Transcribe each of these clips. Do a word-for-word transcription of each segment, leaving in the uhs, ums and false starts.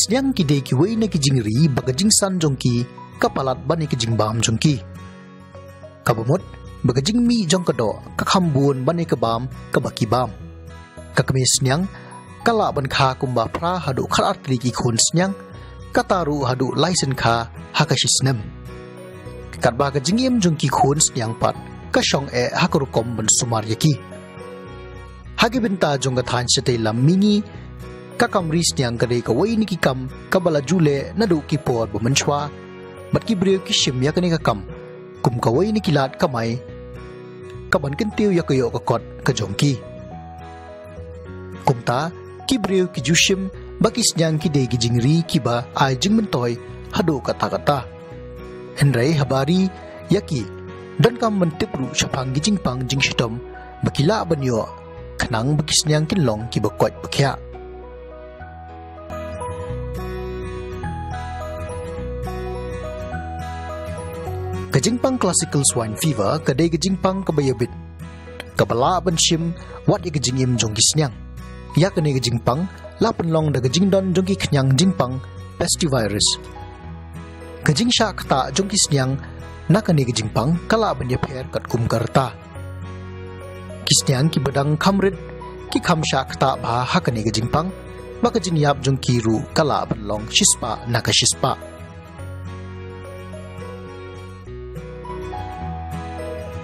Sniang ki dei kiwei na ki jingri ba ka jingsan jong ki ka palat ban ïa ka jingbam jong ki. Kaba mut ba ka jingmih jong ka doh ka kham bun ban ïa ka bam kaba ki bam. Ka kmie sniang ka lah ban kha kumba phra haduh khatar tylli ki khun sniang, kata ruh haduh lai sien kha ha ka shi snem. Katba ka jingim jong ki khun sniang pat ka shong eh ha ka rukom ban sumar ïa ki. Ha ki bynta jong ka thaiñ shatei lam mihngi, ka kam ri sniang ka dei kawei na ki kam kaba la ju leh naduh ki por ba mynshuwa. Bad ki briew ki shim ïa kane ka kam kum kawei na ki lad kamai kaban kyntiew ïa ka ïoh ka kot ka jong ki. Kumta ki briew ki ju shim ba ki sniang ki dei ki jingri kiba ai jingmyntoi haduh katta katta. Hynrei haba ri ïa ki, donkam ban tip ruh shaphang ki jingpang jingshitom ba ki lah ban ïoh, khnang ba ki sniang kin long kiba koit ba khiah. Ka jingpang classical swine fever ka dei ka jingpang kaba ïabit, kaba lah ban shim wat ïa ka jingim jong ki sniang. Ïa kane ka jingpang la pynlong da ka jingdon jong ki khñiang jingpang pestivirus. Ka jingshah ktah jong ki sniang na kane ka jingpang ka lah ban ïapher katkum ka rta. Ki sniang kiba dang kham rit ki kham shah ktah bha ha kane ka jingpang, ba ka jingïap jong ki ruh ka lah ban long shispah na ka shispah.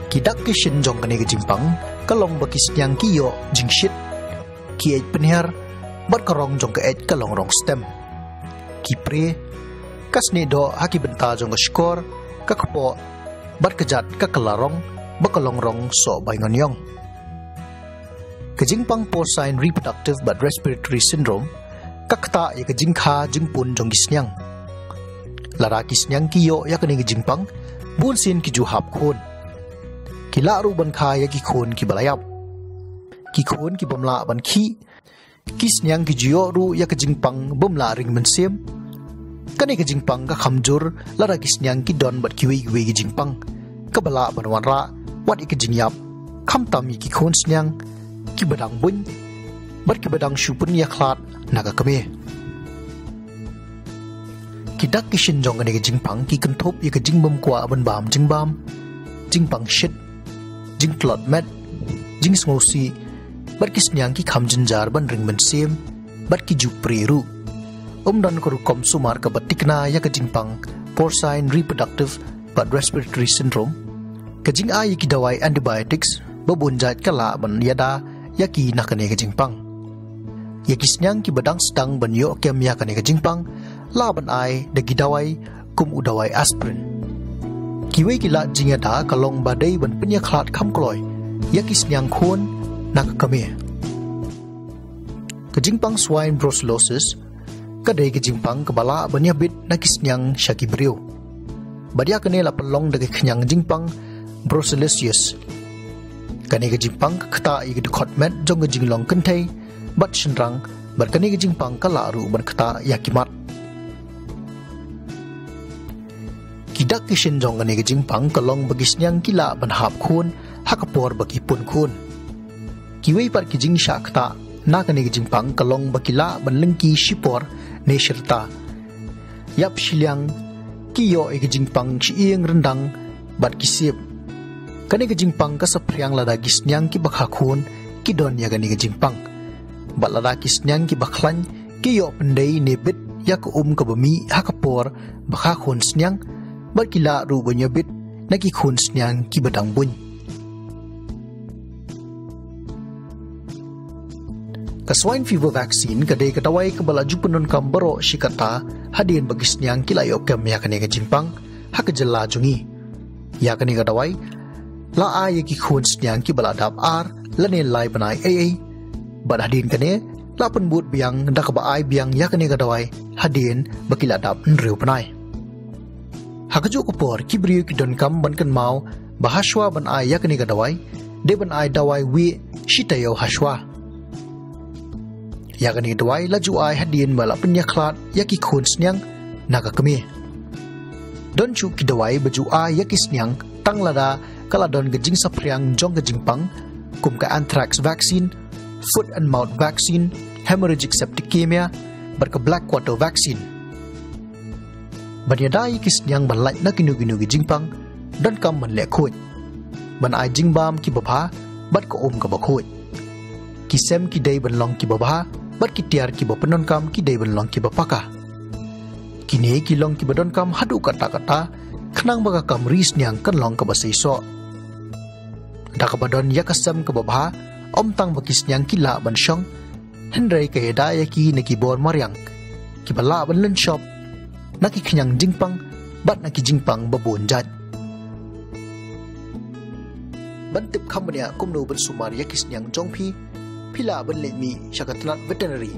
Ki dak ki shin jong kane ka jingpang ka long ba ki sniang ki ïoh jingshit, ki eit pynhiar, bad ka rong jong ka eit ka long rong stem. Ki pre, ka snieh doh ha ki bynta jong ka shkor, ka kpoh, bad ka jat ka kylla rong ba ka long rong soh baingon ïong. Ka jingpang porcine reproductive bad respiratory syndrome ka ktah ïa ka jingkha jingpun jong ki sniang. Lada ki sniang ki ïoh ïa kane ka jingpang, bunsien ki ju hap khun. Ki lah ruh ban kha ïa ki khun kiba la ïap. Ki khun kibym lah ban khih. Ki sniang ki ju ïoh ruh ïa ka jingpang bym lah ring mynsiem. Kane ka jingpang ka kham jur lada ki sniang ki don bad kiwei kiwei ki jingpang kaba lah ban wanrah wat ïa ka jingïap, khamtam ïa ki khun sniang kiba dang buiñ bad kiba dang shu pynïakhlad na ka kmie. Ki dak ki shin jong kane ka jingpang ki kynthup ïa ka jingbymkwah ban bam jingbam, jingpang shit, jingtlot met, jingsngewsih, bad ki sniang ki kham jynjar ban ring mynsiem, bad ki ju pre ruh. Ym don ka rukom sumar kaba tikna ïa ka jingpang porcine reproductive bad respiratory syndrome. Ka jingai ïa ki dawai antibiotics ba bun jait ka lah ban ïada ïa ki na kane ka jingpang. Ïa ki sniang kiba dang sdang ban ïoh kem ïa kane ka jingpang, lah ban ai da ki dawai kum u dawai aspirin. Kiwei ki lad jingïada ka long ba dei ban pynïakhlad kham kloi ïa ki sniang khun na ka kmie. Ka jingpang swine brucellosis ka dei ka jingpang kaba lah ban ïabit na ki sniang sha ki briew. Bad ïa kane la pynlong da ka khñiang jingpang brucellosis. Kane ka jingpang ka ktah ïa ka dkhot met jong ka jinglong kynthei bad shynrang, bad kane ka jingpang ka lah ruh ban ktah ïa ki mat. Ki dak ki shin jong kane ka jingpang ka long ba ki sniang ki lah ban hap khun ha ka por ba ki pun khun. Kiwei pat ki jingshah ktah na kane ka jingpang ka long ba ki lah ban lyngkhi shipor ne shirta. Ïap shiliang, ki ïoh ïa ka jingpang shi ïing ryndang bad ki siep. Kane ka jingpang ka saphriang lada ki sniang kiba kha khun ki don ïa kane ka jingpang. Bad lada ki sniang kiba khlaiñ ki ïoh pyndei ne bit ïa ka um kaba mih ha ka por ba kha khun sniang, bad ki lah ruh ban ïabit na ki khun sniang kiba dang buiñ. Ka swine fever vaccine ka dei ka dawai kaba la ju pyndonkam baroh shi katta hadien ba ki sniang ki la ïoh kem ïa kane ka jingpang ha ka jylla jong ngi. Ïa kane ka dawai la ai ïa ki khun sniang kiba la dap ar lane lai bnai ei ei. Bad hadien kane la pynbud biang da kaba ai biang ïa kane ka dawai hadien ba ki la dap hynriew bnai. Ha kajuh ka por ki briew ki donkam ban kynmaw ba hashwa ban ai ïa kane ka dawai, dei ban ai dawai wieh shi taïew hashwa. Ïa kane ka dawai la ju ai hadien ba la pynïakhlad ïa ki khun sniang na ka kmie. Don shuh ki dawai ba ju ai ïa ki sniang tang lada ka la don ka jingsaphriang jong ka jingpang, kum ka anthrax vaccine, foot and mouth vaccine, hemorrhagic septicemia, bad ka black quarter vaccine. Ban ïada ïa ki sniang ban lait na kino kino ki jingpang, donkam ban leh khuid, ban ai jingbam kiba bha bad ka um kaba khuid. Ki sem ki dei ban long kiba bha bad ki tiar kiba pyndonkam ki dei ban long kiba paka. Kine ki long kiba donkam haduh katta katta, khnang ba ka kam ri sniang kan long kaba seisoh. Da kaba don ïa ka sem kaba bha, ym tang ba ki sniang ki lah ban shong, hynrei ka ïada ïa ki na ki bor mariang kiba lah ban lynshop na ki khñiang jingpang bad na ki jingpang ba bun jait. Ban tip kham bniah kumno ban sumar ïa ki sniang jong phi, phi lah ban leit mih sha ka tnat veterinary